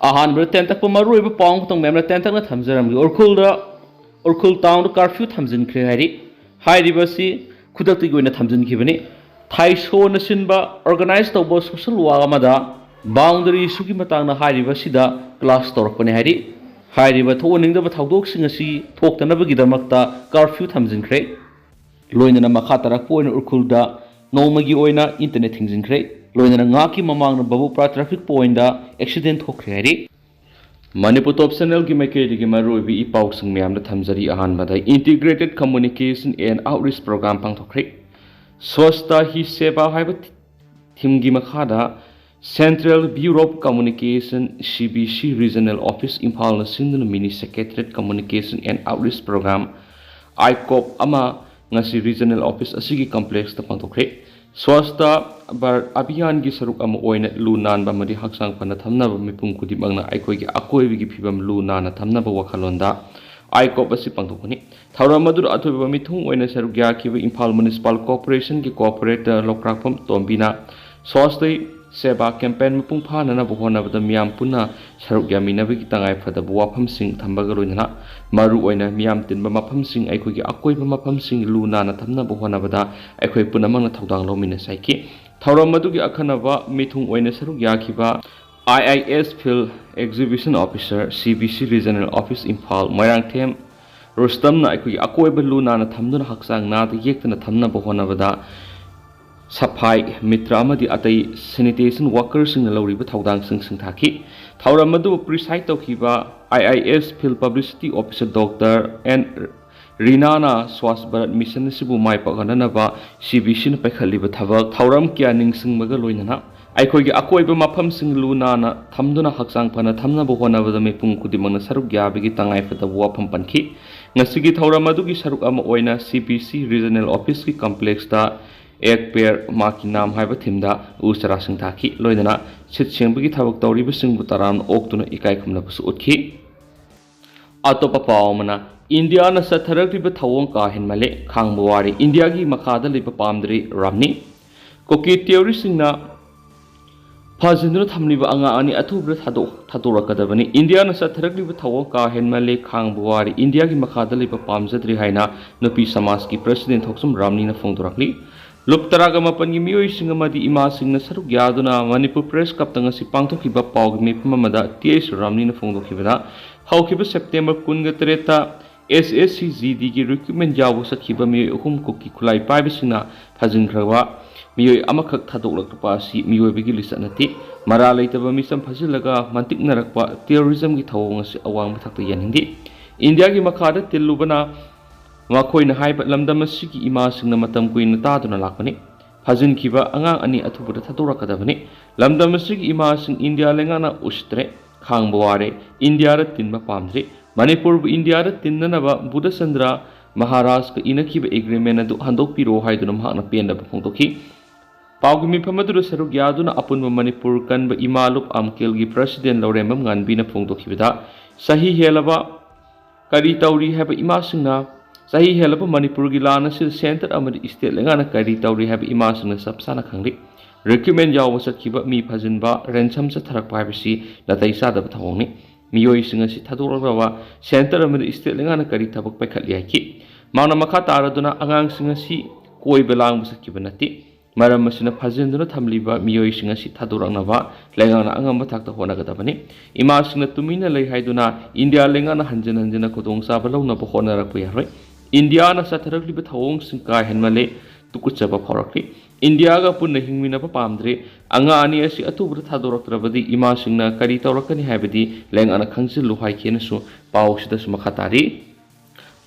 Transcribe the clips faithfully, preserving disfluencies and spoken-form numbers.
ꯑꯍꯥꯟꯕꯗ ꯇꯦꯟꯇꯛꯄ ꯃꯔꯨꯑꯣꯏꯕ ꯄꯥꯎ ꯑꯃꯈꯛꯇꯪ ꯃꯌꯥꯝꯅ ꯇꯦꯟꯇꯛꯅ ꯊꯝꯖꯔꯝꯒꯦ꯫ ꯎꯈ꯭ꯔꯨꯜꯗ, ꯎꯈ꯭ꯔꯨꯜ ꯇꯥꯎꯟꯗ ꯀꯥꯔꯐ꯭ꯌꯨ ꯊꯝꯖꯤꯟꯈ꯭ꯔꯦ ꯍꯥꯏꯔꯤ꯫ ꯍꯥꯏꯔꯤꯕ ꯑꯁꯤ ꯈꯨꯗꯛꯇꯒꯤ ꯑꯣꯏꯅ ꯊꯝꯖꯤꯟꯈꯤꯕꯅꯤ꯫ ꯊꯥꯏꯁꯣꯅ ꯁꯤꯟꯕ ꯑꯣꯔꯒꯅꯥꯏꯖ ꯇꯧꯕ ꯁꯣꯁꯦꯜ ꯋꯥꯔꯛ ꯑꯃꯗ ꯕꯥꯎꯟꯗꯔꯤ ꯏꯁꯨꯒꯤ ꯃꯇꯥꯡꯗ ꯍꯥꯏꯔꯤꯕ ꯑꯁꯤꯗ ꯀ꯭ꯂꯥꯁ ꯇꯧꯔꯛꯄꯅꯤ ꯍꯥꯏꯔꯤ꯫ ꯍꯥꯏꯔꯤꯕ ꯊꯣꯛꯍꯟꯅꯤꯡꯗꯕ ꯊꯧꯗꯣꯛꯁꯤꯡ ꯑꯁꯤ ꯊꯣꯛꯇꯅꯕꯒꯤꯗꯃꯛꯇ ꯀꯥꯔꯐ꯭ꯌꯨ ꯊꯝꯖꯤꯟꯈ꯭ꯔꯦ꯫ ꯂꯣꯏꯅꯅ ꯃꯈꯥ ꯇꯥꯔꯛꯄ ꯑꯣꯏꯅ ꯎꯈ꯭ꯔꯨꯜꯗ ꯅꯣꯡꯃꯒꯤ ꯑꯣꯏꯅ ꯏꯟꯇꯔꯅꯦꯠ ꯊꯤꯡꯖꯤꯟꯈ꯭ꯔꯦ꯫ ꯂꯣꯏꯅꯅ ꯉꯥꯏꯍꯥꯛꯀꯤ ꯃꯃꯥꯡꯗ ꯕꯕꯨꯄ꯭ꯔꯥ ꯇ꯭ꯔꯥꯐꯤꯛ ꯄꯣꯏꯟꯗ ꯑꯦꯛꯁꯤꯗꯦꯟ ꯊꯣꯛꯈ꯭ꯔꯦ ꯍꯥꯏꯔꯤ꯫ ꯃꯅꯤꯄꯨꯔ ꯇꯣꯞ ꯆꯦꯅꯦꯜꯒꯤ ꯃꯥꯏꯀꯩꯗꯒꯤ ꯃꯔꯨꯑꯣꯏꯕ ꯏ ꯄꯥꯎꯁꯤꯡ ꯃꯌꯥꯝꯗ ꯊꯝꯖꯔꯤ꯫ ꯑꯍꯥꯟꯕꯗ, Integrated Communication and Outreach Program ꯄꯥꯡꯊꯣꯛꯈ꯭ꯔꯦ꯫ ꯁ꯭ꯋꯁꯇ ꯍꯤ ꯁꯦꯕꯥ ꯍꯥꯏꯕ ꯊꯤꯝꯒꯤ ꯃꯈꯥꯗ Central Bureau of Communication, C B C Regional Office ꯏꯝꯐꯥꯜꯅ ꯁꯤꯟꯗꯨꯅ Mini Secretariat Communication and Outreach Program, ꯑꯥꯏꯀꯣꯞ ꯑꯃ ꯉꯁꯤ ꯔꯤꯖꯅꯦꯜ ꯑꯣꯐꯤꯁ ꯑꯁꯤꯒꯤ ꯀꯝꯄ꯭ꯂꯦꯛꯁꯇ ꯄꯥꯡꯊꯣꯛꯈ꯭ꯔꯦ꯫ ꯁ꯭ꯋꯁꯇ ꯚꯥꯔꯠ ꯑꯚꯤꯌꯥꯟꯒꯤ ꯁꯔꯨꯛ ꯑꯃ ꯑꯣꯏꯅ ꯂꯨ ꯅꯥꯟꯕ ꯑꯃꯗꯤ ꯍꯛꯆꯥꯡ ꯐꯅ ꯊꯝꯅꯕ ꯃꯤꯄꯨꯝ ꯈꯨꯗꯤꯡꯃꯛꯅ ꯑꯩꯈꯣꯏꯒꯤ ꯑꯀꯣꯏꯕꯒꯤ ꯐꯤꯕꯝ ꯂꯨ ꯅꯥꯟꯅ ꯊꯝꯅꯕ ꯋꯥꯈꯜꯂꯣꯟꯗ ꯑꯥꯏꯀꯣꯞ ꯑꯁꯤ ꯄꯥꯡꯊꯣꯛꯄꯅꯤ꯫ ꯊꯧꯔꯝ ꯑꯗꯨꯗ ꯑꯊꯣꯏꯕ ꯃꯤꯊꯨꯡ ꯑꯣꯏꯅ ꯁꯔꯨꯛ ꯌꯥꯈꯤꯕ ꯏꯝꯐꯥꯜ ꯃ꯭ꯌꯨꯅꯤꯁꯤꯄꯥꯜ ꯀꯣꯔꯄꯣꯔꯦꯁꯟꯒꯤ ꯀꯣꯔꯄꯣꯔꯦꯇꯔ ꯂꯧꯀ꯭ꯔꯥꯛꯄꯝ ꯇꯣꯝꯕꯤꯅ ꯁ꯭ꯋꯥꯁꯇꯤ ꯁꯦꯕꯥ ꯀꯦꯝꯄꯦꯟ ꯃꯄꯨꯡ ꯐꯥꯅꯅꯕ ꯍꯣꯠꯅꯕꯗ ꯃꯤꯌꯥꯝ ꯄꯨꯟꯅ ꯁꯔꯨꯛ ꯌꯥꯃꯤꯟꯅꯕꯒꯤ ꯇꯉꯥꯏꯐꯗꯕ ꯋꯥꯐꯝꯁꯤꯡ ꯊꯝꯕꯒ ꯂꯣꯏꯅꯅ ꯃꯔꯨꯑꯣꯏꯅ ꯃꯤꯌꯥꯝ ꯇꯤꯟꯕ ꯃꯐꯝꯁꯤꯡ, ꯑꯩꯈꯣꯏꯒꯤ ꯑꯀꯣꯏꯕ ꯃꯐꯝꯁꯤꯡ ꯂꯨ ꯅꯥꯟꯅ ꯊꯝꯅꯕ ꯍꯣꯠꯅꯕꯗ ꯑꯩꯈꯣꯏ ꯄꯨꯝꯅꯃꯛꯅ ꯊꯧꯗꯥꯡ ꯂꯧꯃꯤꯟꯅꯁꯤ ꯍꯥꯏꯈꯤ꯫ ꯊꯧꯔꯝ ꯑꯗꯨꯒꯤ ꯑꯈꯟꯅꯕ ꯃꯤꯊꯨꯡ ꯑꯣꯏꯅ ꯁꯔꯨꯛ ꯌꯥꯈꯤꯕ I I S Field Exhibition Officer, C B C Regional Office Imphal, Moirangthem ꯔꯨꯁꯇꯝꯅ ꯑꯩꯈꯣꯏꯒꯤ ꯑꯀꯣꯏꯕ ꯂꯨ ꯅꯥꯟꯅ ꯊꯝꯗꯨꯅ ꯍꯛꯆꯥꯡ ꯅꯥꯗ ꯌꯦꯛꯇꯅ ꯊꯝꯅꯕ ꯍꯣꯠꯅꯕꯗ ꯁꯐꯥꯏ ꯃꯤꯇ꯭ꯔ ꯑꯃꯗꯤ ꯑꯇꯩ ꯁꯦꯅꯤꯇꯦꯁꯟ ꯋꯥꯀꯔꯁꯤꯡꯅ ꯂꯧꯔꯤꯕ ꯊꯧꯗꯥꯡꯁꯤꯡ ꯁꯤꯡꯊꯥꯈꯤ꯫ ꯊꯧꯔꯝ ꯑꯗꯨꯕꯨ ꯄ꯭ꯔꯤꯁꯥꯏꯗ ꯇꯧꯈꯤꯕ I I S Field Publicity Officer Doctor N ꯔꯤꯅꯥꯅ ꯁ꯭ꯋꯥꯁ ꯚꯥꯔꯠ ꯃꯤꯁꯟ ꯑꯁꯤꯕꯨ ꯃꯥꯏ ꯄꯥꯛꯍꯟꯅꯅꯕ C B Cꯅ ꯄꯥꯏꯈꯠꯂꯤꯕ ꯊꯕꯛ ꯊꯧꯔꯝ ꯀꯌꯥ ꯅꯤꯡꯁꯤꯡꯕꯒ ꯂꯣꯏꯅꯅ ꯑꯩꯈꯣꯏꯒꯤ ꯑꯀꯣꯏꯕ ꯃꯐꯝꯁꯤꯡ ꯂꯨ ꯅꯥꯟꯅ ꯊꯝꯗꯨꯅ ꯍꯛꯆꯥꯡ ꯐꯅ ꯊꯝꯅꯕ ꯍꯣꯠꯅꯕꯗ ꯃꯤꯄꯨꯝ ꯈꯨꯗꯤꯡꯃꯛꯅ ꯁꯔꯨꯛ ꯌꯥꯕꯒꯤ ꯇꯉꯥꯏꯐꯗꯕ ꯋꯥꯐꯝ ꯄꯟꯈꯤ꯫ ꯉꯁꯤꯒꯤ ꯊꯧꯔꯝ ꯑꯗꯨꯒꯤ ꯁꯔꯨꯛ ꯑꯃ ꯑꯣꯏꯅ C B C Regional Officeꯀꯤ ꯀꯝꯄ꯭ꯂꯦꯛꯁꯇ ꯑꯦꯛ ꯄꯦꯔ ꯃꯥ ꯀꯤ ꯅꯥꯝ ꯍꯥꯏꯕ ꯊꯤꯝꯗ ꯎ ꯆꯥꯔꯥꯁꯤꯡ ꯊꯥꯈꯤ꯫ ꯂꯣꯏꯅꯅ ꯁꯤꯠ ꯁꯦꯡꯕꯒꯤ ꯊꯕꯛ ꯇꯧꯔꯤꯕꯁꯤꯡꯕꯨ ꯇꯔꯥꯝꯅ ꯑꯣꯛꯇꯨꯅ ꯏꯀꯥꯏ ꯈꯨꯝꯅꯕꯁꯨ ꯎꯠꯈꯤ꯫ ꯑꯇꯣꯞꯄ ꯄꯥꯎ ꯑꯃꯅ, ꯏꯟꯗꯤꯌꯥꯅ ꯆꯠꯊꯔꯛꯂꯤꯕ ꯊꯧꯑꯣꯡ ꯀꯥ ꯍꯦꯟꯃꯜꯂꯦ, ꯈꯥꯡꯕ ꯋꯥꯔꯦ, ꯏꯟꯗꯤꯌꯥꯒꯤ ꯃꯈꯥꯗ ꯂꯩꯕ ꯄꯥꯝꯗ꯭ꯔꯦ, ꯔꯥꯝꯅꯤ꯫ ꯀꯨꯀꯤ ꯇꯦꯔꯣꯔꯤꯁꯁꯤꯡꯅ ꯐꯥꯖꯤꯟꯗꯨꯅ ꯊꯝꯂꯤꯕ ꯑꯉꯥꯡ ꯑꯅꯤ ꯑꯊꯨꯕꯗ ꯊꯥꯗꯣꯛ ꯊꯥꯗꯣꯔꯛꯀꯗꯕꯅꯤ꯫ ꯏꯟꯗꯤꯌꯥꯅ ꯆꯠꯊꯔꯛꯂꯤꯕ ꯊꯧꯑꯣꯡ ꯀꯥ ꯍꯦꯟꯃꯜꯂꯦ, ꯈꯥꯡꯕ ꯋꯥꯔꯦ, ꯏꯟꯗꯤꯌꯥꯒꯤ ꯃꯈꯥꯗ ꯂꯩꯕ ꯄꯥꯝꯖꯗ꯭ꯔꯦ ꯍꯥꯏꯅ ꯅꯨꯄꯤ ꯁꯃꯥꯖꯀꯤ ꯄ꯭ꯔꯁꯤꯗꯦꯟ ꯊꯣꯛꯆꯝ ꯔꯥꯝꯅꯤꯅ ꯐꯣꯡꯗꯣꯔꯛꯂꯤ꯫ ꯂꯨꯞ ꯇꯔꯥꯒ ꯃꯥꯄꯟꯒꯤ ꯃꯤꯑꯣꯏꯁꯤꯡ ꯑꯃꯗꯤ ꯏꯃꯥꯁꯤꯡꯅ ꯁꯔꯨꯛ ꯌꯥꯗꯨꯅ ꯃꯅꯤꯄꯨꯔ ꯄ꯭ꯔꯦꯁ ꯀ꯭ꯂꯕꯇ ꯉꯁꯤ ꯄꯥꯡꯊꯣꯛꯈꯤꯕ ꯄꯥꯎꯒꯤ ꯃꯤꯐꯝ ꯑꯃꯗ ꯇꯤ ꯑꯩꯆ ꯔꯥꯝꯅꯤꯅ ꯐꯣꯡꯗꯣꯛꯈꯤꯕꯗ, ꯍꯧꯈꯤꯕ ꯁꯦꯞꯇꯦꯝꯕꯔ ꯀꯨꯟꯒ ꯇꯔꯦꯠꯇ ꯑꯦꯁ ꯑꯦꯁ ꯁꯤ ꯖꯤ ꯗꯤꯒꯤ ꯔꯤꯀ꯭ꯔꯨꯠꯃꯦꯟ ꯌꯥꯎꯕ ꯆꯠꯈꯤꯕ ꯃꯤꯑꯣꯏ ꯑꯍꯨꯝ ꯀꯨꯀꯤ ꯈꯨꯠꯂꯥꯏ ꯄꯥꯏꯕꯁꯤꯡꯅ ꯐꯥꯖꯤꯟꯈ꯭ꯔꯕ ꯃꯤꯑꯣꯏ ꯑꯃꯈꯛ ꯊꯥꯗꯣꯛꯂꯛꯄ ꯑꯁꯤ ꯃꯤꯑꯣꯏꯕꯒꯤ ꯂꯤꯆꯠ ꯅꯠꯇꯦ꯫ ꯃꯔꯥꯜ ꯂꯩꯇꯕ ꯃꯤꯆꯝ ꯐꯥꯖꯤꯜꯂꯒ ꯃꯟꯇꯤꯛꯅꯔꯛꯄ ꯇꯦꯔꯣꯔꯤꯖꯝꯒꯤ ꯊꯧꯑꯣꯡ ꯑꯁꯤ ꯑꯋꯥꯡꯕ ꯊꯥꯛꯇ ꯌꯥꯅꯤꯡꯗꯦ꯫ ꯏꯟꯗꯤꯌꯥꯒꯤ ꯃꯈꯥꯗ ꯇꯤꯜꯂꯨꯕꯅ ꯃꯈꯣꯏꯅ ꯍꯥꯏꯕ ꯂꯝꯗꯝ ꯑꯁꯤꯒꯤ ꯏꯃꯥꯁꯤꯡꯅ ꯃꯇꯝ ꯀꯨꯏꯅ ꯇꯥꯗꯨꯅ ꯂꯥꯛꯄꯅꯤ꯫ ꯐꯥꯖꯤꯟꯈꯤꯕ ꯑꯉꯥꯡ ꯑꯅꯤ ꯑꯊꯨꯕꯗ ꯊꯥꯗꯣꯔꯛꯀꯗꯕꯅꯤ꯫ ꯂꯝꯗꯝ ꯑꯁꯤꯒꯤ ꯏꯃꯥꯁꯤꯡ ꯏꯟꯗꯤꯌꯥ ꯂꯩꯉꯥꯛꯅ ꯎꯁꯤꯠꯇ꯭ꯔꯦ, ꯈꯥꯡꯕ ꯋꯥꯔꯦ, ꯏꯟꯗꯤꯌꯥꯗ ꯇꯤꯟꯕ ꯄꯥꯝꯗ꯭ꯔꯤ꯫ ꯃꯅꯤꯄꯨꯔꯕꯨ ꯏꯟꯗꯤꯌꯥꯗ ꯇꯤꯟꯅꯅꯕ ꯕꯨꯙꯆꯟꯗ꯭ꯔ ꯃꯍꯥꯔꯥꯖꯀ ꯏꯅꯈꯤꯕ ꯑꯦꯒ꯭ꯔꯤꯃꯦꯟ ꯑꯗꯨ ꯍꯟꯗꯣꯛꯄꯤꯔꯣ ꯍꯥꯏꯗꯨꯅ ꯃꯍꯥꯛꯅ ꯄꯦꯟꯗꯕ ꯐꯣꯡꯗꯣꯛꯈꯤ꯫ ꯄꯥꯎꯒꯤ ꯃꯤꯐꯝ ꯑꯗꯨꯗ ꯁꯔꯨꯛ ꯌꯥꯗꯨꯅ ꯑꯄꯨꯟꯕ ꯃꯅꯤꯄꯨꯔ ꯀꯟꯕ ꯏꯃꯥ ꯂꯨꯞ ꯑꯝꯀꯦꯜꯒꯤ ꯄ꯭ꯔꯁꯤꯗꯦꯟ ꯂꯧꯔꯦꯝꯕꯝ ꯉꯥꯟꯕꯤꯅ ꯐꯣꯡꯗꯣꯛꯈꯤꯕꯗ, ꯆꯍꯤ ꯍꯦꯜꯂꯕ ꯀꯔꯤ ꯇꯧꯔꯤ ꯍꯥꯏꯕ ꯏꯃꯥꯁꯤꯡꯅ, ꯆꯍꯤ ꯍꯦꯜꯂꯕ ꯃꯅꯤꯄꯨꯔꯒꯤ ꯂꯥꯟ ꯑꯁꯤꯗ ꯁꯦꯟꯇꯔ ꯑꯃꯗꯤ ꯁ꯭ꯇꯦꯠ ꯂꯩꯉꯥꯛꯅ ꯀꯔꯤ ꯇꯧꯔꯤ ꯍꯥꯏꯕ ꯏꯃꯥꯁꯤꯡꯅ ꯆꯞ ꯆꯥꯅ ꯈꯪꯂꯤ꯫ ꯔꯤꯀ꯭ꯔꯨꯠꯃꯦꯟ ꯌꯥꯎꯕ ꯆꯠꯈꯤꯕ ꯃꯤ ꯐꯥꯖꯤꯟꯕ, ꯔꯦꯟꯁꯝ ꯆꯠꯊꯔꯛꯄ ꯍꯥꯏꯕꯁꯤ ꯅꯥꯇꯩ ꯆꯥꯗꯕ ꯊꯧꯑꯣꯡꯅꯤ꯫ ꯃꯤꯑꯣꯏꯁꯤꯡ ꯑꯁꯤ ꯊꯥꯗꯣꯔꯛꯅꯕ ꯁꯦꯟꯇꯔ ꯑꯃꯗꯤ ꯁ꯭ꯇꯦꯠ ꯂꯩꯉꯥꯛꯅ ꯀꯔꯤ ꯊꯕꯛ ꯄꯥꯏꯈꯠꯂꯤ ꯍꯥꯏꯈꯤ꯫ ꯃꯍꯥꯛꯅ ꯃꯈꯥ ꯇꯥꯔꯗꯨꯅ ꯑꯉꯥꯡꯁꯤꯡ ꯑꯁꯤ ꯀꯣꯏꯕ ꯂꯥꯡꯕ ꯆꯠꯈꯤꯕ ꯅꯠꯇꯦ꯫ ꯃꯔꯝ ꯑꯁꯤꯅ ꯐꯥꯖꯤꯟꯗꯨꯅ ꯊꯝꯂꯤꯕ ꯃꯤꯑꯣꯏꯁꯤꯡ ꯑꯁꯤ ꯊꯥꯗꯣꯔꯛꯅꯕ ꯂꯩꯉꯥꯛꯅ ꯑꯉꯝꯕ ꯊꯥꯛꯇ ꯍꯣꯠꯅꯒꯗꯕꯅꯤ꯫ ꯏꯃꯥꯁꯤꯡꯅ ꯇꯨꯃꯤꯟꯅ ꯂꯩ ꯍꯥꯏꯗꯨꯅ ꯏꯟꯗꯤꯌꯥ ꯂꯩꯉꯥꯛꯅ ꯍꯟꯖꯤꯟ ꯍꯟꯖꯤꯟꯅ ꯈꯨꯗꯣꯡꯆꯥꯕ ꯂꯧꯅꯕ ꯍꯣꯠꯅꯔꯛꯄ ꯌꯥꯔꯣꯏ꯫ ꯏꯟꯗꯤꯌꯥꯅ ꯆꯠꯊꯔꯛꯂꯤꯕ ꯊꯧꯑꯣꯡꯁꯤꯡ ꯀꯥ ꯍꯦꯟꯃꯜꯂꯦ, ꯇꯨꯀꯠꯆꯕ ꯐꯥꯎꯔꯛꯂꯤ꯫ ꯏꯟꯗꯤꯌꯥꯒ ꯄꯨꯟꯅ ꯍꯤꯡꯃꯤꯟꯅꯕ ꯄꯥꯝꯗ꯭ꯔꯦ꯫ ꯑꯉꯥꯡ ꯑꯅꯤ ꯑꯁꯤ ꯑꯊꯨꯕꯗ ꯊꯥꯗꯣꯔꯛꯇ꯭ꯔꯕꯗꯤ ꯏꯃꯥꯁꯤꯡꯅ ꯀꯔꯤ ꯇꯧꯔꯛꯀꯅꯤ ꯍꯥꯏꯕꯗꯤ ꯂꯩꯉꯥꯛꯅ ꯈꯪꯖꯤꯜꯂꯨ ꯍꯥꯏꯈꯤꯅꯁꯨ ꯄꯥꯎꯁꯤꯗꯁꯨ ꯃꯈꯥ ꯇꯥꯔꯤ꯫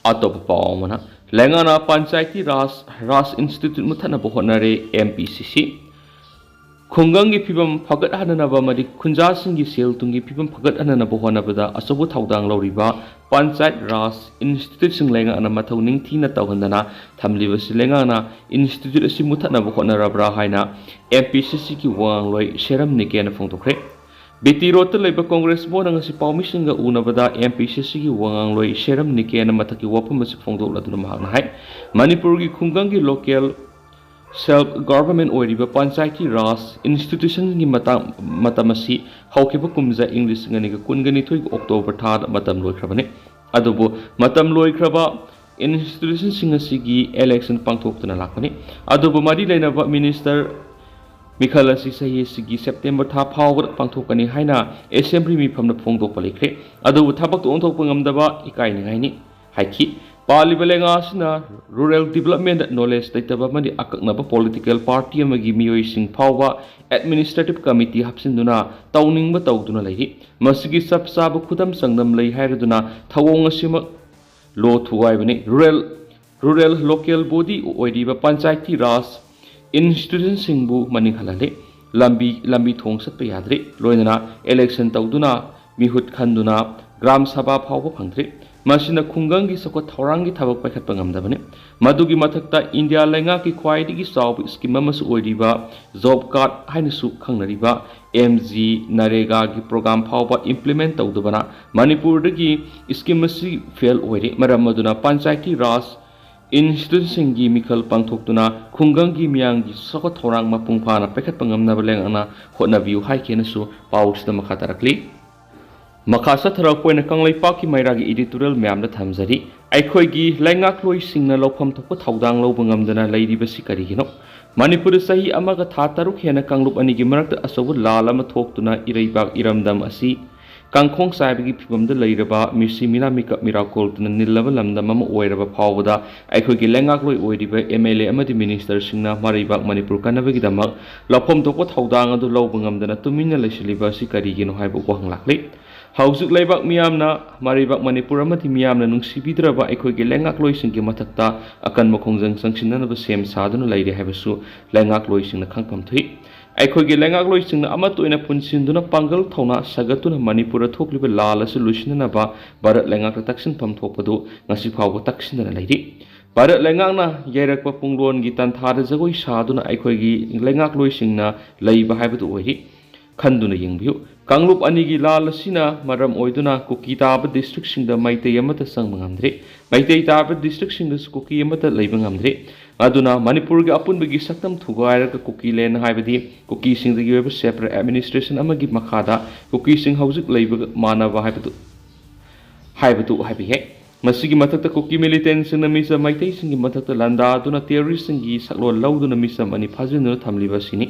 ꯑꯇꯣꯞꯄ ꯄꯥꯎ ꯑꯃꯅ, ꯂꯩꯉꯥꯛꯅ ꯄꯟꯆꯥꯌꯇꯤ ꯔꯥꯖ, ꯔꯥꯖ ꯏꯟꯁꯇꯤꯇ꯭ꯌꯨꯠ ꯃꯨꯠꯊꯠꯅꯕ ꯍꯣꯠꯅꯔꯦ, ꯑꯦꯝ ꯄꯤ ꯁꯤ ꯁꯤ꯫ ꯈꯨꯡꯒꯪꯒꯤ ꯐꯤꯕꯝ ꯐꯒꯠꯍꯟꯅꯅꯕ ꯑꯃꯗꯤ ꯈꯨꯟꯖꯥꯁꯤꯡꯒꯤ ꯁꯦꯜ ꯊꯨꯝꯒꯤ ꯐꯤꯕꯝ ꯐꯒꯠꯍꯟꯅꯅꯕ ꯍꯣꯠꯅꯕꯗ ꯑꯆꯧꯕ ꯊꯧꯗꯥꯡ ꯂꯧꯔꯤꯕ ꯄꯟꯆꯥꯌꯠ ꯔꯥꯖ ꯏꯟꯁꯇꯤꯇ꯭ꯌꯨꯠꯁꯤꯡ ꯂꯩꯉꯥꯛꯅ ꯃꯊꯧ ꯅꯤꯡꯊꯤꯅ ꯇꯧꯍꯟꯗꯅ ꯊꯝꯂꯤꯕꯁꯤ ꯂꯩꯉꯥꯛꯅ ꯏꯟꯁꯇꯤꯇ꯭ꯌꯨꯠ ꯑꯁꯤ ꯃꯨꯠꯊꯠꯅꯕ ꯍꯣꯠꯅꯔꯕ꯭ꯔꯥ ꯍꯥꯏꯅ ꯑꯦꯝ ꯄꯤ ꯁꯤ ꯁꯤꯒꯤ ꯋꯥꯉꯥꯡꯂꯣꯏ ꯁꯦꯔꯝ ꯅꯤꯀꯦꯅ ꯐꯣꯡꯗꯣꯛꯈ꯭ꯔꯦ꯫ ꯕꯤ ꯇꯤ ꯔꯣꯗꯇ ꯂꯩꯕ ꯀꯣꯡꯒ꯭ꯔꯦꯁ ꯚꯋꯟꯗ ꯉꯁꯤ ꯄꯥꯎꯃꯤꯁꯤꯡꯒ ꯎꯅꯕꯗ ꯑꯦꯝ ꯄꯤ ꯁꯤ ꯁꯤꯒꯤ ꯋꯥꯉꯥꯡꯂꯣꯏ ꯁꯦꯔꯝ ꯅꯤꯀꯦꯅ ꯃꯊꯛꯀꯤ ꯋꯥꯐꯝ ꯑꯁꯤ ꯐꯣꯡꯗꯣꯛꯂꯗꯨꯅ ꯃꯍꯥꯛꯅ ꯍꯥꯏ, ꯃꯅꯤꯄꯨꯔꯒꯤ ꯈꯨꯡꯒꯪꯒꯤ ꯂꯣꯀꯦꯜ Self government ꯑꯣꯏꯔꯤꯕ ꯄꯟꯆꯥꯌꯇꯤ ꯔꯥꯖ ꯏꯟꯁꯇꯤꯇ꯭ꯌꯨꯁꯟꯒꯤ ꯃꯇꯥꯡ, ꯃꯇꯝ ꯑꯁꯤ ꯍꯧꯈꯤꯕ ꯀꯨꯝꯖꯥ ꯏꯪ ꯂꯤꯁꯤꯡ ꯑꯅꯤꯒ ꯀꯨꯟꯒ ꯅꯤꯊꯣꯏꯒꯤ ꯑꯣꯛꯇꯣꯕꯔ ꯊꯥꯗ ꯃꯇꯝ ꯂꯣꯏꯈ꯭ꯔꯕꯅꯤ꯫ ꯑꯗꯨꯕꯨ ꯃꯇꯝ ꯂꯣꯏꯈ꯭ꯔꯕ ꯏꯟꯁꯇꯤꯇ꯭ꯌꯨꯁꯟꯁꯤꯡ ꯑꯁꯤꯒꯤ ꯏꯂꯦꯛꯁꯟ ꯄꯥꯡꯊꯣꯛꯇꯨꯅ ꯂꯥꯛꯄꯅꯤ꯫ ꯑꯗꯨꯕꯨ ꯃꯔꯤ ꯂꯩꯅꯕ ꯃꯤꯅꯤꯁꯇꯔ ꯃꯤꯈꯜ ꯑꯁꯤ ꯆꯍꯤ ꯑꯁꯤꯒꯤ ꯁꯦꯞꯇꯦꯝꯕꯔ ꯊꯥ ꯐꯥꯎꯕꯗ ꯄꯥꯡꯊꯣꯛꯀꯅꯤ ꯍꯥꯏꯅ ꯑꯦꯁꯦꯝꯕ꯭ꯂꯤ ꯃꯤꯐꯝꯅ ꯐꯣꯡꯗꯣꯛꯄ ꯂꯩꯈ꯭ꯔꯦ꯫ ꯑꯗꯨꯕꯨ ꯊꯕꯛꯇ ꯑꯣꯟꯊꯣꯛꯄ ꯉꯝꯗꯕ ꯏꯀꯥꯏꯅꯤꯡꯉꯥꯏꯅꯤ ꯍꯥꯏꯈꯤ꯫ ꯄꯥꯜꯂꯤꯕ ꯂꯩꯉꯥꯛ ꯑꯁꯤꯅ ꯔꯨꯔꯦꯜ ꯗꯤꯕꯂꯞꯃꯦꯟꯗ ꯅꯣꯂꯦꯖ ꯂꯩꯇꯕ ꯑꯃꯗꯤ ꯑꯀꯛꯅꯕ ꯄꯣꯂꯤꯇꯤꯀꯦꯜ ꯄꯥꯔꯇꯤ ꯑꯃꯒꯤ ꯃꯤꯑꯣꯏꯁꯤꯡ ꯐꯥꯎꯕ ꯑꯦꯗꯃꯤꯅꯤꯁꯇ꯭ꯔꯦꯇꯤꯚ ꯀꯃꯤꯇꯤ ꯍꯥꯞꯆꯤꯟꯗꯨꯅ ꯇꯧꯅꯤꯡꯕ ꯇꯧꯗꯨꯅ ꯂꯩꯔꯤ꯫ ꯃꯁꯤꯒꯤ ꯆꯞ ꯆꯥꯕ ꯈꯨꯗꯝ ꯆꯥꯡꯗꯝ ꯂꯩ ꯍꯥꯏꯔꯗꯨꯅ ꯊꯧꯑꯣꯡ ꯑꯁꯤꯃꯛ ꯂꯣ ꯊꯨꯒꯥꯏꯕꯅꯤ꯫ ꯔꯨꯔꯦꯜ, ꯔꯨꯔꯦꯜ ꯂꯣꯀꯦꯜ ꯕꯣꯗꯤ ꯑꯣꯏꯔꯤꯕ ꯄꯟꯆꯥꯌꯇꯤ ꯔꯥꯖ ꯏꯟꯁꯇꯤꯇ꯭ꯌꯨꯁꯟꯁꯤꯡꯕꯨ ꯃꯅꯤꯡ ꯍꯜꯍꯜꯂꯤ꯫ ꯂꯝꯕꯤ, ꯂꯝꯕꯤ ꯊꯣꯡ ꯆꯠꯄ ꯌꯥꯗ꯭ꯔꯤ꯫ ꯂꯣꯏꯅꯅ ꯏꯂꯦꯛꯁꯟ ꯇꯧꯗꯨꯅ ꯃꯤꯍꯨꯠ ꯈꯟꯗꯨꯅ ꯒ꯭ꯔꯥꯝ ꯁꯚꯥ ꯐꯥꯎꯕ ꯐꯪꯗ꯭ꯔꯤ꯫ ꯃꯁꯤꯅ ꯈꯨꯡꯒꯪꯒꯤ ꯆꯥꯎꯈꯠ ꯊꯧꯔꯥꯡꯒꯤ ꯊꯕꯛ ꯄꯥꯏꯈꯠꯄ ꯉꯝꯗꯕꯅꯤ꯫ ꯃꯗꯨꯒꯤ ꯃꯊꯛꯇ ꯏꯟꯗꯤꯌꯥ ꯂꯩꯉꯥꯛꯀꯤ ꯈ꯭ꯋꯥꯏꯗꯒꯤ ꯆꯥꯎꯕ ꯁ꯭ꯀꯤꯝ ꯑꯃꯁꯨ ꯑꯣꯏꯔꯤꯕ ꯖꯣꯕ ꯀꯥꯔꯗ ꯍꯥꯏꯅꯁꯨ ꯈꯪꯅꯔꯤꯕ ꯑꯦꯝ ꯖꯤ ꯅꯔꯦꯒꯥꯒꯤ ꯄ꯭ꯔꯣꯒ꯭ꯔꯥꯝ ꯐꯥꯎꯕ ꯏꯝꯄ꯭ꯂꯤꯃꯦꯟ ꯇꯧꯗꯕꯅ ꯃꯅꯤꯄꯨꯔꯗꯒꯤ ꯁ꯭ꯀꯤꯝ ꯑꯁꯤ ꯐꯦꯜ ꯑꯣꯏꯔꯦ꯫ ꯃꯔꯝ ꯑꯗꯨꯅ ꯄꯟꯆꯥꯌꯇꯤ ꯔꯥꯖ ꯏꯟꯁꯇꯤꯇ꯭ꯌꯨꯁꯟꯁꯤꯡꯒꯤ ꯃꯤꯈꯜ ꯄꯥꯡꯊꯣꯛꯇꯨꯅ ꯈꯨꯡꯒꯪꯒꯤ ꯃꯤꯌꯥꯝꯒꯤ ꯆꯥꯎꯈꯠ ꯊꯧꯔꯥꯡ ꯃꯄꯨꯡ ꯐꯥꯅ ꯄꯥꯏꯈꯠꯄ ꯉꯝꯅꯕ ꯂꯩꯉꯥꯛꯅ ꯍꯣꯠꯅꯕꯤꯌꯨ ꯍꯥꯏꯈꯤꯅꯁꯨ ꯄꯥꯎꯁꯤꯗ ꯃꯈꯥ ꯇꯥꯔꯛꯂꯤ꯫ ꯃꯈꯥ ꯆꯠꯊꯔꯛꯄ ꯑꯣꯏꯅ ꯀꯪꯂꯩꯄꯥꯛꯀꯤ ꯃꯩꯔꯥꯒꯤ ꯏꯗꯤꯇꯣꯔꯤꯌꯦꯜ ꯃꯌꯥꯝꯗ ꯊꯝꯖꯔꯤ꯫ ꯑꯩꯈꯣꯏꯒꯤ ꯂꯩꯉꯥꯛꯂꯣꯏꯁꯤꯡꯅ ꯂꯧꯐꯝ ꯊꯣꯛꯄ ꯊꯧꯗꯥꯡ ꯂꯧꯕ ꯉꯝꯗꯅ ꯂꯩꯔꯤꯕꯁꯤ ꯀꯔꯤꯒꯤꯅꯣ? ꯃꯅꯤꯄꯨꯔꯗ ꯆꯍꯤ ꯑꯃꯒ ꯊꯥ ꯇꯔꯨꯛ ꯍꯦꯟꯅ ꯀꯥꯡꯂꯨꯞ ꯑꯅꯤꯒꯤ ꯃꯔꯛꯇ ꯑꯆꯧꯕ ꯂꯥꯜ ꯑꯃ ꯊꯣꯛꯇꯨꯅ ꯏꯔꯩꯕꯥꯛ ꯏꯔꯝꯗꯝ ꯑꯁꯤ ꯀꯥꯡꯈꯣꯡ ꯆꯥꯏꯕꯒꯤ ꯐꯤꯕꯝꯗ ꯂꯩꯔꯕ ꯃꯤꯁꯤ ꯃꯤꯅꯥ ꯃꯤꯀꯞ ꯃꯤꯔꯥꯀꯣꯜꯗꯨꯅ ꯅꯤꯜꯂꯕ ꯂꯝꯗꯝ ꯑꯃ ꯑꯣꯏꯔꯕ ꯐꯥꯎꯕꯗ ꯑꯩꯈꯣꯏꯒꯤ ꯂꯩꯉꯥꯛꯂꯣꯏ ꯑꯣꯏꯔꯤꯕ ꯑꯦꯝ ꯑꯦꯜ ꯑꯦ ꯑꯃꯗꯤ ꯃꯤꯅꯤꯁꯇꯔꯁꯤꯡꯅ ꯃꯔꯩꯕꯥꯛ ꯃꯅꯤꯄꯨꯔ ꯀꯟꯅꯕꯒꯤꯗꯃꯛ ꯂꯧꯐꯝ ꯊꯣꯛꯄ ꯊꯧꯗꯥꯡ ꯑꯗꯨ ꯂꯧꯕ ꯉꯝꯗꯅ ꯇꯨꯃꯤꯟꯅ ꯂꯩꯁꯤꯜꯂꯤꯕ ꯑꯁꯤ ꯀꯔꯤꯒꯤꯅꯣ ꯍꯥꯏꯕ ꯋꯥꯍꯪ ꯂꯥꯛꯂꯤ꯫ ꯍꯧꯖꯤꯛ ꯂꯩꯕꯥꯛ ꯃꯤꯌꯥꯝꯅ, ꯃꯔꯩꯕꯥꯛ ꯃꯅꯤꯄꯨꯔ ꯑꯃꯗꯤ ꯃꯤꯌꯥꯝꯅ ꯅꯨꯡꯁꯤꯕꯤꯗ꯭ꯔꯕ ꯑꯩꯈꯣꯏꯒꯤ ꯂꯩꯉꯥꯛꯂꯣꯏꯁꯤꯡꯒꯤ ꯃꯊꯛꯇ ꯑꯀꯟꯕ ꯈꯣꯡꯖꯪ ꯆꯪꯁꯤꯟꯅꯅꯕ ꯁꯦꯝ ꯁꯥꯗꯨꯅ ꯂꯩꯔꯦ ꯍꯥꯏꯕꯁꯨ ꯂꯩꯉꯥꯛꯂꯣꯏꯁꯤꯡꯅ ꯈꯪꯐꯝ ꯊꯣꯛꯏ꯫ ꯑꯩꯈꯣꯏꯒꯤ ꯂꯩꯉꯥꯛꯂꯣꯏꯁꯤꯡꯅ ꯑꯃꯠꯇ ꯑꯣꯏꯅ ꯄꯨꯟꯁꯤꯟꯗꯨꯅ ꯄꯥꯡꯒꯜ ꯊꯧꯅꯥ ꯁꯥꯒꯠꯇꯨꯅ ꯃꯅꯤꯄꯨꯔꯗ ꯊꯣꯛꯂꯤꯕ ꯂꯥꯜ ꯑꯁꯤ ꯂꯣꯏꯁꯤꯟꯅꯅꯕ ꯚꯥꯔꯠ ꯂꯩꯉꯥꯛꯇ ꯇꯛꯁꯤꯟꯐꯝ ꯊꯣꯛꯄꯗꯨ ꯉꯁꯤ ꯐꯥꯎꯕ ꯇꯛꯁꯤꯟꯗꯅ ꯂꯩꯔꯤ꯫ ꯚꯥꯔꯠ ꯂꯩꯉꯥꯛꯅ ꯌꯩꯔꯛꯄ ꯄꯨꯡꯂꯣꯟꯒꯤ ꯇꯥꯟꯊꯥꯗ ꯖꯒꯣꯏ ꯁꯥꯗꯨꯅ ꯑꯩꯈꯣꯏꯒꯤ ꯂꯩꯉꯥꯛꯂꯣꯏꯁꯤꯡꯅ ꯂꯩꯕ ꯍꯥꯏꯕꯗꯨ ꯑꯣꯏꯔꯤ꯫ ꯈꯟꯗꯨꯅ ꯌꯦꯡꯕꯤꯌꯨ꯫ ꯀꯥꯡꯂꯨꯞ ꯑꯅꯤꯒꯤ ꯂꯥꯜ ꯑꯁꯤꯅ ꯃꯔꯝ ꯑꯣꯏꯗꯨꯅ ꯀꯨꯀꯤ ꯇꯥꯕ ꯗꯤꯁꯇ꯭ꯔꯤꯛꯁꯤꯡꯗ ꯃꯩꯇꯩ ꯑꯃꯠꯇ ꯆꯪꯕ ꯉꯝꯗ꯭ꯔꯤ꯫ ꯃꯩꯇꯩ ꯇꯥꯕ ꯗꯤꯁꯇ꯭ꯔꯤꯛꯁꯤꯡꯗꯁꯨ ꯀꯨꯀꯤ ꯑꯃꯠꯇ ꯂꯩꯕ ꯉꯝꯗ꯭ꯔꯤ꯫ ꯑꯗꯨꯅ ꯃꯅꯤꯄꯨꯔꯒꯤ ꯑꯄꯨꯟꯕꯒꯤ ꯁꯛꯇꯝ ꯊꯨꯒꯥꯏꯔꯒ ꯀꯨꯀꯤ ꯂꯦꯟ ꯍꯥꯏꯕꯗꯤ ꯀꯨꯀꯤꯁꯤꯡꯗꯒꯤ ꯑꯣꯏꯕ separate administration ꯑꯃꯒꯤ ꯃꯈꯥꯗ ꯀꯨꯀꯤꯁꯤꯡ ꯍꯧꯖꯤꯛ ꯂꯩꯕꯒ ꯃꯥꯟꯅꯕ ꯍꯥꯏꯕꯗꯨ, ꯍꯥꯏꯕꯗꯨ ꯍꯥꯏꯕ ꯌꯥꯏ꯫ ꯃꯁꯤꯒꯤ ꯃꯊꯛꯇ ꯀꯨꯀꯤ ꯃꯤꯂꯤꯇꯦꯟꯁꯤꯡꯅ ꯃꯤꯆꯝ ꯃꯩꯇꯩꯁꯤꯡꯒꯤ ꯃꯊꯛꯇ ꯂꯥꯟꯗꯥꯗꯨꯅ ꯇꯦꯔꯣꯔꯤꯁꯁꯤꯡꯒꯤ ꯁꯛꯂꯣꯟ ꯂꯧꯗꯨꯅ ꯃꯤꯆꯝ ꯑꯅꯤ ꯐꯥꯖꯤꯟꯗꯨꯅ ꯊꯝꯂꯤꯕ ꯑꯁꯤꯅꯤ꯫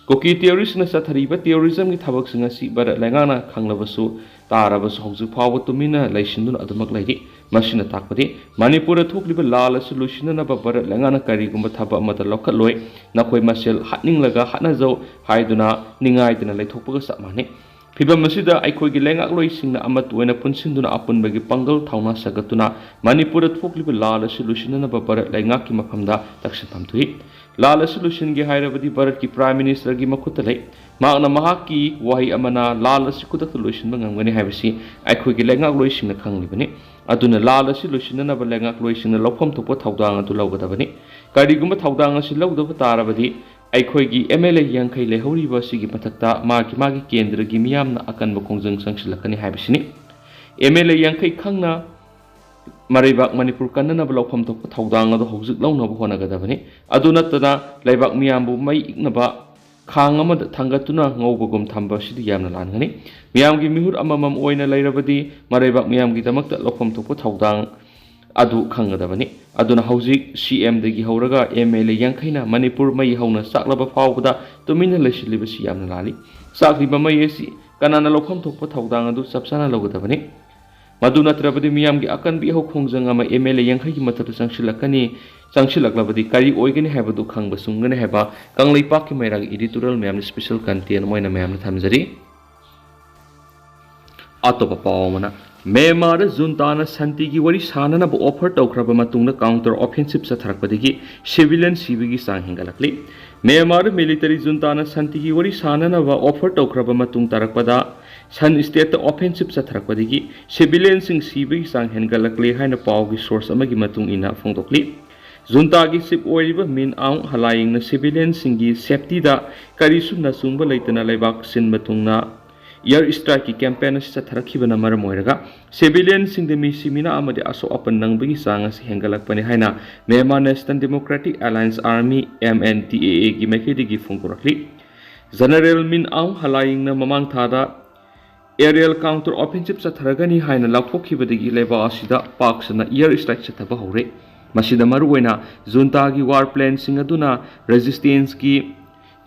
ꯀꯨꯀꯤ ꯇꯦꯔꯣꯔꯤꯁꯅ ꯆꯠꯊꯔꯤꯕ ꯇꯦꯔꯣꯔꯤꯖꯝꯒꯤ ꯊꯕꯛꯁꯤꯡ ꯑꯁꯤ ꯚꯥꯔꯠ ꯂꯩꯉꯥꯛꯅ ꯈꯪꯂꯕꯁꯨ, ꯇꯥꯔꯕꯁꯨ ꯍꯧꯖꯤꯛ ꯐꯥꯎꯕ ꯇꯨꯃꯤꯟꯅ ꯂꯩꯁꯤꯟꯗꯨꯅ ꯑꯗꯨꯃꯛ ꯂꯩꯔꯤ꯫ ꯃꯁꯤꯅ ꯇꯥꯛꯄꯗꯤ ꯃꯅꯤꯄꯨꯔꯗ ꯊꯣꯛꯂꯤꯕ ꯂꯥꯜ ꯑꯁꯤ ꯂꯣꯏꯁꯤꯟꯅꯅꯕ ꯚꯥꯔꯠ ꯂꯩꯉꯥꯛꯅ ꯀꯔꯤꯒꯨꯝꯕ ꯊꯕꯛ ꯑꯃꯠꯇ ꯂꯧꯈꯠꯂꯣꯏ꯫ ꯅꯈꯣꯏ ꯃꯁꯦꯜ ꯍꯥꯠꯅꯤꯡꯂꯒ ꯍꯥꯠꯅꯖꯧ ꯍꯥꯏꯗꯨꯅ ꯅꯤꯡꯉꯥꯏꯗꯅ ꯂꯩꯊꯣꯛꯄꯒ ꯆꯞ ꯃꯥꯟꯅꯩ꯫ ꯐꯤꯚꯝ ꯑꯁꯤꯗ ꯑꯩꯈꯣꯏꯒꯤ ꯂꯩꯉꯥꯛꯂꯣꯏꯁꯤꯡꯅ ꯑꯃꯠꯇ ꯑꯣꯏꯅ ꯄꯨꯟꯁꯤꯟꯗꯨꯅ ꯑꯄꯨꯟꯕꯒꯤ ꯄꯥꯡꯒꯜ ꯊꯧꯅꯥ ꯁꯥꯒꯠꯇꯨꯅ ꯃꯅꯤꯄꯨꯔꯗ ꯊꯣꯛꯂꯤꯕ ꯂꯥꯜ ꯑꯁꯤ ꯂꯣꯏꯁꯤꯟꯅꯅꯕ ꯚꯥꯔꯠ ꯂꯩꯉꯥꯛꯀꯤ ꯃꯐꯝꯗ ꯇꯛꯁꯤꯟꯐꯝ ꯊꯣꯛꯏ꯫ ꯂꯥꯜ ꯑꯁꯤ ꯂꯣꯏꯁꯤꯟꯒꯦ ꯍꯥꯏꯔꯕꯗꯤ ꯚꯥꯔꯠꯀꯤ Prime Ministerꯒꯤ ꯃꯈꯨꯠꯇ ꯂꯩ꯫ ꯃꯍꯥꯛꯅ ꯃꯍꯥꯛꯀꯤ ꯋꯥꯍꯩ ꯑꯃꯅ ꯂꯥꯜ ꯑꯁꯤ ꯈꯨꯗꯛꯇ ꯂꯣꯏꯁꯤꯟꯕ ꯉꯝꯒꯅꯤ ꯍꯥꯏꯕꯁꯤ ꯑꯩꯈꯣꯏꯒꯤ ꯂꯩꯉꯥꯛꯂꯣꯏꯁꯤꯡꯅ ꯈꯪꯂꯤꯕꯅꯤ꯫ ꯑꯗꯨꯅ ꯂꯥꯜ ꯑꯁꯤ ꯂꯣꯏꯁꯤꯟꯅꯅꯕ ꯂꯩꯉꯥꯛꯂꯣꯏꯁꯤꯡꯅ ꯂꯧꯐꯝ ꯊꯣꯛꯄ ꯊꯧꯗꯥꯡ ꯑꯗꯨ ꯂꯧꯒꯗꯕꯅꯤ꯫ ꯀꯔꯤꯒꯨꯝꯕ ꯊꯧꯗꯥꯡ ꯑꯁꯤ ꯂꯧꯗꯕ ꯇꯥꯔꯕꯗꯤ ꯑꯩꯈꯣꯏꯒꯤ MLA ꯌꯥꯡꯈꯩ ꯂꯩꯍꯧꯔꯤꯕ ꯑꯁꯤꯒꯤ ꯃꯊꯛꯇ ꯃꯥꯒꯤ ꯃꯥꯒꯤ ꯀꯦꯟꯗ꯭ꯔꯒꯤ ꯃꯤꯌꯥꯝꯅ ꯑꯀꯟꯕ ꯈꯣꯡꯖꯪ ꯆꯪꯁꯤꯜꯂꯛꯀꯅꯤ ꯍꯥꯏꯕꯁꯤꯅꯤ꯫ MLA ꯌꯥꯡꯈꯩ ꯈꯪꯅ ꯃꯔꯩꯕꯥꯛ ꯃꯅꯤꯄꯨꯔ ꯀꯟꯅꯅꯕ ꯂꯧꯐꯝ ꯊꯣꯛꯄ ꯊꯧꯗꯥꯡ ꯑꯗꯨ ꯍꯧꯖꯤꯛ ꯂꯧꯅꯕ ꯍꯣꯠꯅꯒꯗꯕꯅꯤ꯫ ꯑꯗꯨ ꯅꯠꯇꯅ ꯂꯩꯕꯥꯛ ꯃꯤꯌꯥꯝꯕꯨ ꯃꯩ ꯏꯛꯅꯕ ꯈꯥꯡ ꯑꯃꯗ ꯊꯥꯡꯒꯠꯇꯨꯅ ꯉꯧꯕꯒꯨꯝ ꯊꯝꯕ ꯑꯁꯤꯗꯤ ꯌꯥꯝꯅ ꯂꯥꯟꯒꯅꯤ꯫ ꯃꯤꯌꯥꯝꯒꯤ ꯃꯤꯍꯨꯠ ꯑꯃꯃꯝ ꯑꯣꯏꯅ ꯂꯩꯔꯕꯗꯤ ꯃꯔꯩꯕꯥꯛ ꯃꯤꯌꯥꯝꯒꯤꯗꯃꯛꯇ ꯂꯧꯐꯝ ꯊꯣꯛꯄ ꯊꯧꯗꯥꯡ ꯑꯗꯨ ꯈꯪꯒꯗꯕꯅꯤ꯫ ꯑꯗꯨꯅ ꯍꯧꯖꯤꯛ CMꯗꯒꯤ ꯍꯧꯔꯒ MLA ꯌꯥꯡꯈꯩꯅ ꯃꯅꯤꯄꯨꯔ ꯃꯩ ꯍꯧꯅ ꯆꯥꯛꯂꯕ ꯐꯥꯎꯕꯗ ꯇꯨꯃꯤꯟꯅ ꯂꯩꯁꯤꯜꯂꯤꯕꯁꯤ ꯌꯥꯝꯅ ꯂꯥꯜꯂꯤ꯫ ꯆꯥꯛꯂꯤꯕ ꯃꯩ ꯑꯁꯤ ꯀꯅꯥꯅ ꯂꯧꯐꯝ ꯊꯣꯛꯄ ꯊꯧꯗꯥꯡ ꯑꯗꯨ ꯆꯞ ꯆꯥꯅ ꯂꯧꯒꯗꯕꯅꯤ꯫ ꯃꯗꯨ ꯅꯠꯇ꯭ꯔꯕꯗꯤ ꯃꯤꯌꯥꯝꯒꯤ ꯑꯀꯟꯕ ꯏꯍꯧ ꯈꯣꯡꯖꯪ ꯑꯃ MLA ꯌꯥꯡꯈꯩꯒꯤ ꯃꯊꯛꯇ ꯆꯪꯁꯤꯜꯂꯛꯀꯅꯤ, ꯆꯪꯁꯤꯜꯂꯛꯂꯕꯗꯤ ꯀꯔꯤ ꯑꯣꯏꯒꯅꯤ ꯍꯥꯏꯕꯗꯨ ꯈꯪꯕ ꯆꯨꯝꯒꯅꯤ ꯍꯥꯏꯕ ꯀꯪꯂꯩꯄꯥꯛꯀꯤ ꯃꯩꯔꯥꯒꯤ editorial ꯃꯌꯥꯝꯅ special content ꯑꯣꯏꯅ ꯃꯌꯥꯝꯅ ꯊꯝꯖꯔꯤ꯫ ꯑꯇꯣꯞꯄ ꯄꯥꯎ ꯑꯃꯅ, ꯃ꯭ꯌꯥꯟꯃꯥꯔꯗ ꯖꯨꯟꯇꯥꯅ ꯁꯥꯟꯇꯤꯒꯤ ꯋꯥꯔꯤ ꯁꯥꯅꯅꯕ offer ꯇꯧꯈ꯭ꯔꯕ ꯃꯇꯨꯡꯗ counter offensive ꯆꯠꯊꯔꯛꯄꯗꯒꯤ civilian ꯁꯤꯕꯒꯤ ꯆꯥꯡ ꯍꯦꯟꯒꯠꯂꯛꯂꯤ꯫ ꯃ꯭ꯌꯥꯟꯃꯥꯔꯗ military ꯖꯨꯟꯇꯥꯅ ꯁꯥꯟꯇꯤꯒꯤ ꯋꯥꯔꯤ ꯁꯥꯅꯅꯕ offer ꯇꯧꯈ꯭ꯔꯕ ꯃꯇꯨꯡ ꯇꯥꯔꯛꯄꯗ ꯁꯟ ꯁ꯭ꯇꯦꯠꯇ offensive ꯆꯠꯊꯔꯛꯄꯗꯒꯤ civilianꯁꯤꯡ ꯁꯤꯕꯒꯤ ꯆꯥꯡ ꯍꯦꯟꯒꯠꯂꯛꯂꯦ ꯍꯥꯏꯅ ꯄꯥꯎꯒꯤ source ꯑꯃꯒꯤ ꯃꯇꯨꯡ ꯏꯟꯅ ꯐꯣꯡꯗꯣꯛꯂꯤ꯫ ꯖꯨꯟꯇꯥꯒꯤ chief ꯑꯣꯏꯔꯤꯕ ꯃꯤꯟ ꯑꯥꯎꯡ ꯍꯂꯥꯏꯡꯅ civilianꯁꯤꯡꯒꯤ safetyꯗ ꯀꯔꯤꯁꯨ ꯅꯆꯨꯡꯕ ꯂꯩꯇꯅ ꯂꯩꯕꯥꯛ ꯁꯤꯟꯕ ꯊꯨꯡꯅ Air strikeꯀꯤ campaign ꯑꯁꯤ ꯆꯠꯊꯔꯛꯈꯤꯕꯅ ꯃꯔꯝ ꯑꯣꯏꯔꯒ civilianꯁꯤꯡꯗ ꯃꯤꯁꯤ ꯃꯤꯅꯥ ꯑꯃꯗꯤ ꯑꯁꯣꯛ ꯑꯄꯟ ꯅꯪꯕꯒꯤ ꯆꯥꯡ ꯑꯁꯤ ꯍꯦꯟꯒꯠꯂꯛꯄꯅꯤ ꯍꯥꯏꯅ Myanmar National Democratic Alliance Army, MNDAAꯒꯤ ꯃꯥꯏꯀꯩꯗꯒꯤ ꯐꯣꯡꯗꯣꯔꯛꯂꯤ꯫ General Min Aung Hlaingꯅ ꯃꯃꯥꯡ ꯊꯥꯗ aerial counter offensive ꯆꯠꯊꯔꯒꯅꯤ ꯍꯥꯏꯅ ꯂꯥꯎꯊꯣꯛꯈꯤꯕꯗꯒꯤ ꯂꯩꯕꯥꯛ ꯑꯁꯤꯗ ꯄꯥꯛ ꯁꯟꯅ air strike ꯆꯠꯊꯕ ꯍꯧꯔꯦ꯫ ꯃꯁꯤꯗ ꯃꯔꯨꯑꯣꯏꯅ juntagꯤ war planeꯁꯤꯡ ꯑꯗꯨꯅ resistanceꯀꯤ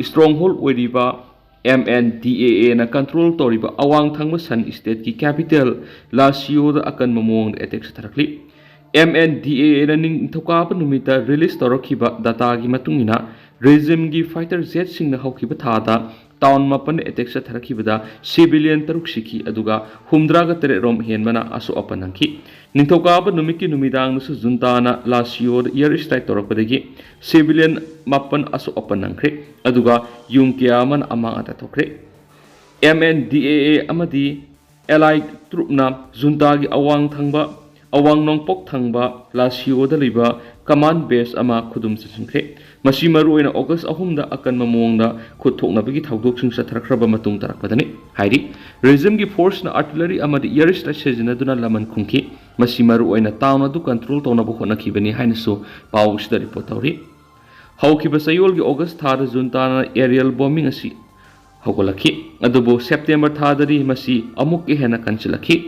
stronghold ꯑꯣꯏꯔꯤꯕ MNDAAꯅ control ꯇꯧꯔꯤꯕ ꯑꯋꯥꯡ ꯊꯪꯕ Shan stateꯀꯤ capital Lasioꯗ ꯑꯀꯟꯕ ꯃꯑꯣꯡꯗ attack ꯆꯠꯊꯔꯛꯂꯤ꯫ MNDAAꯅ ꯅꯤꯡꯊꯧꯀꯥꯕ ꯅꯨꯃꯤꯠꯇ release ꯇꯧꯔꯛꯈꯤꯕ dataꯒꯤ ꯃꯇꯨꯡ ꯏꯟꯅ, regimeꯒꯤ fighter jetꯁꯤꯡꯅ ꯍꯧꯈꯤꯕ ꯊꯥꯗ town ꯃꯥꯄꯟꯗ attack ꯆꯠꯊꯔꯛꯈꯤꯕꯗ civilian ꯇꯔꯨꯛ ꯁꯤꯈꯤ, ꯑꯗꯨꯒ ꯍꯨꯝꯗ꯭ꯔꯥꯒ ꯇꯔꯦꯠ ꯔꯣꯝ ꯍꯦꯟꯕꯅ ꯑꯁꯣꯛ ꯑꯄꯟ ꯅꯪꯈꯤ꯫ ꯅꯤꯡꯊꯧꯀꯥꯕ ꯅꯨꯃꯤꯠꯀꯤ ꯅꯨꯃꯤꯗꯥꯡꯗꯁꯨ juntana Lasioꯗ air strike ꯇꯧꯔꯛꯄꯗꯒꯤ civilian ꯃꯥꯄꯟ ꯑꯁꯣꯛ ꯑꯄꯟ ꯅꯪꯈ꯭ꯔꯦ, ꯑꯗꯨꯒ ꯌꯨꯝ ꯀꯌꯥ ꯑꯃꯅ ꯑꯃꯥꯡ ꯑꯇꯥ ꯊꯣꯛꯈ꯭ꯔꯦ꯫ MNDAA ꯑꯃꯗꯤ allied troopꯅ juntagꯤ ꯑꯋꯥꯡ ꯊꯪꯕ, ꯑꯋꯥꯡ ꯅꯣꯡꯄꯣꯛ ꯊꯪꯕ Lasioꯗ ꯂꯩꯕ command base ꯑꯃ ꯈꯨꯗꯨꯝ ꯆꯟꯁꯤꯟꯈ꯭ꯔꯦ꯫ ꯃꯁꯤ ꯃꯔꯨꯑꯣꯏꯅ August ꯑꯍꯨꯝꯗ ꯑꯀꯟꯕ ꯃꯑꯣꯡꯗ ꯈꯨꯠ ꯊꯣꯛꯅꯕꯒꯤ ꯊꯧꯗꯣꯛꯁꯤꯡ ꯆꯠꯊꯔꯛꯈ꯭ꯔꯕ ꯃꯇꯨꯡ ꯇꯥꯔꯛꯄꯗꯅꯤ ꯍꯥꯏꯔꯤ꯫ Regimeꯒꯤ forceꯅ artillery ꯑꯃꯗꯤ air strike ꯁꯤꯖꯤꯟꯅꯗꯨꯅ ꯂꯃꯟ ꯈꯨꯝꯈꯤ꯫ ꯃꯁꯤ ꯃꯔꯨꯑꯣꯏꯅ town ꯑꯗꯨ control ꯇꯧꯅꯕ ꯍꯣꯠꯅꯈꯤꯕꯅꯤ ꯍꯥꯏꯅꯁꯨ ꯄꯥꯎ ꯑꯁꯤꯗ report ꯇꯧꯔꯤ꯫ ꯍꯧꯈꯤꯕ ꯆꯌꯣꯜꯒꯤ August ꯊꯥꯗ juntana aerial bombing ꯑꯁꯤ ꯍꯧꯒꯠꯂꯛꯈꯤ, ꯑꯗꯨꯕꯨ September ꯊꯥꯗꯗꯤ ꯃꯁꯤ ꯑꯃꯨꯛꯀ ꯍꯦꯟꯅ ꯀꯟꯁꯤꯜꯂꯛꯈꯤ꯫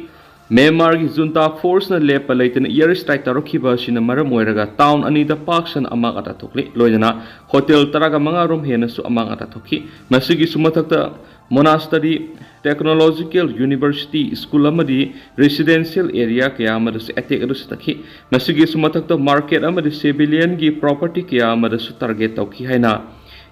Myanmarꯒꯤ junta forceꯅ ꯂꯦꯞꯄ ꯂꯩꯇꯅ air strike ꯇꯧꯔꯛꯈꯤꯕ ꯑꯁꯤꯅ ꯃꯔꯝ ꯑꯣꯏꯔꯒ town ꯑꯅꯤꯗ ꯄꯥꯛ ꯁꯟꯅ ꯑꯃꯥꯡ ꯑꯇꯥ ꯊꯣꯛꯂꯤ, ꯂꯣꯏꯅꯅ hotel ꯇꯔꯥꯒ ꯃꯉꯥ ꯔꯣꯝ ꯍꯦꯟꯅꯁꯨ ꯑꯃꯥꯡ ꯑꯇꯥ ꯊꯣꯛꯈꯤ꯫ ꯃꯁꯤꯒꯤꯁꯨ ꯃꯊꯛꯇ monastery, technological university, school ꯑꯃꯗꯤ residential area ꯀꯌꯥ ꯑꯃꯗꯁꯨ attack ꯑꯗꯨ ꯆꯠꯊꯈꯤ꯫ ꯃꯁꯤꯒꯤꯁꯨ ꯃꯊꯛꯇ market ꯑꯃꯗꯤ civilianꯒꯤ property ꯀꯌꯥ ꯑꯃꯗꯁꯨ target ꯇꯧꯈꯤ ꯍꯥꯏꯅ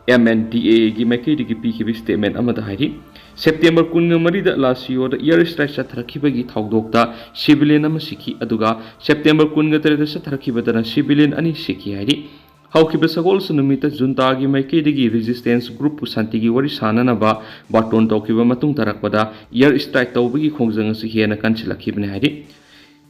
MNDAAꯒꯤ ꯃꯥꯏꯀꯩꯗꯒꯤ ꯄꯤꯈꯤꯕ statement ꯑꯃꯗ ꯍꯥꯏꯔꯤ꯫ September ꯀꯨꯟꯃꯔꯤꯗ Lasioꯗ air strike ꯆꯠꯊꯔꯛꯈꯤꯕꯒꯤ ꯊꯧꯗꯣꯛꯇ civilian ꯑꯃ ꯁꯤꯈꯤ, ꯑꯗꯨꯒ September ꯀꯨꯟꯇꯔꯦꯠꯇ ꯆꯠꯊꯔꯛꯈꯤꯕꯗꯅ civilian ꯑꯅꯤ ꯁꯤꯈꯤ ꯍꯥꯏꯔꯤ꯫ ꯍꯧꯈꯤꯕ ꯁꯒꯣꯜꯁꯦꯟ ꯅꯨꯃꯤꯠꯇ juntagꯤ ꯃꯥꯏꯀꯩꯗꯒꯤ resistance groupꯄꯨ ꯁꯥꯟꯇꯤꯒꯤ ꯋꯥꯔꯤ ꯁꯥꯅꯅꯕ ꯕꯥꯔꯇꯣꯟ ꯇꯧꯈꯤꯕ ꯃꯇꯨꯡ ꯇꯥꯔꯛꯄꯗ air strike ꯇꯧꯕꯒꯤ ꯈꯣꯡꯖꯪ ꯑꯁꯤ ꯍꯦꯟꯅ ꯀꯟꯁꯤꯜꯂꯛꯈꯤꯕꯅꯤ ꯍꯥꯏꯔꯤ꯫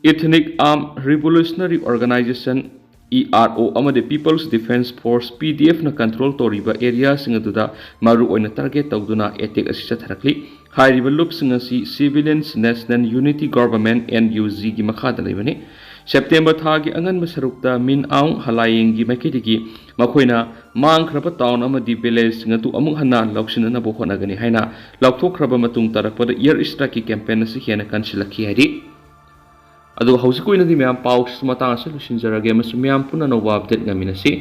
Ethnic Armed Revolutionary Organisation, ERO, ꯑꯃꯗꯤ People's Defence Force, PDFꯅ control ꯇꯧꯔꯤꯕ areaꯁꯤꯡ ꯑꯗꯨꯗ ꯃꯔꯨꯑꯣꯏꯅ target ꯇꯧꯗꯨꯅ attack ꯑꯁꯤ ꯆꯠꯊꯔꯛꯂꯤ꯫ ꯍꯥꯏꯔꯤꯕ ꯂꯨꯞꯁꯤꯡ ꯑꯁꯤ Civilians National Unity Government, N U G ꯒꯤ ꯃꯈꯥꯗ ꯂꯩꯕꯅꯤ꯫ ꯁꯦꯞꯇꯦꯝꯕꯔ ꯊꯥꯒꯤ ꯑꯉꯟꯕ ꯁꯔꯨꯛꯇ ꯃꯤꯟ ꯑꯥꯎꯡ ꯍꯂꯥꯌꯦꯡꯒꯤ ꯃꯥꯏꯀꯩꯗꯒꯤ ꯃꯈꯣꯏꯅ ꯃꯥꯡꯈ꯭ꯔꯕ ꯇꯥꯎꯟ ꯑꯃꯗꯤ ꯚꯤꯂꯦꯖꯁꯤꯡ ꯑꯗꯨ ꯑꯃꯨꯛ ꯍꯟꯅ ꯂꯧꯁꯤꯟꯅꯅꯕ ꯍꯣꯠꯅꯒꯅꯤ ꯍꯥꯏꯅ ꯂꯧꯊꯣꯛꯈ꯭ꯔꯕ ꯃꯇꯨꯡ ꯇꯥꯔꯛꯄꯗ ꯏꯌꯔ ꯏꯁꯇ꯭ꯔꯥꯏꯛꯀꯤ ꯀꯦꯝꯄꯦꯟ ꯑꯁꯤ ꯍꯦꯟꯅ ꯀꯟꯁꯤꯜꯂꯛꯈꯤ ꯍꯥꯏꯔꯤ꯫ ꯑꯗꯨꯒ ꯍꯧꯖꯤꯛꯀꯤ ꯑꯣꯏꯅꯗꯤ ꯃꯌꯥꯝ ꯄꯥꯎꯁꯤ ꯃꯇꯥꯡ ꯑꯁꯤꯗ ꯂꯣꯏꯁꯤꯟꯖꯔꯒꯦ ꯑꯃꯁꯨꯡ ꯃꯌꯥꯝ ꯄꯨꯟꯅ ꯑꯅꯧꯕ ꯑꯞꯗꯦꯠ ꯉꯥꯏꯃꯤꯟꯅꯁꯤ꯫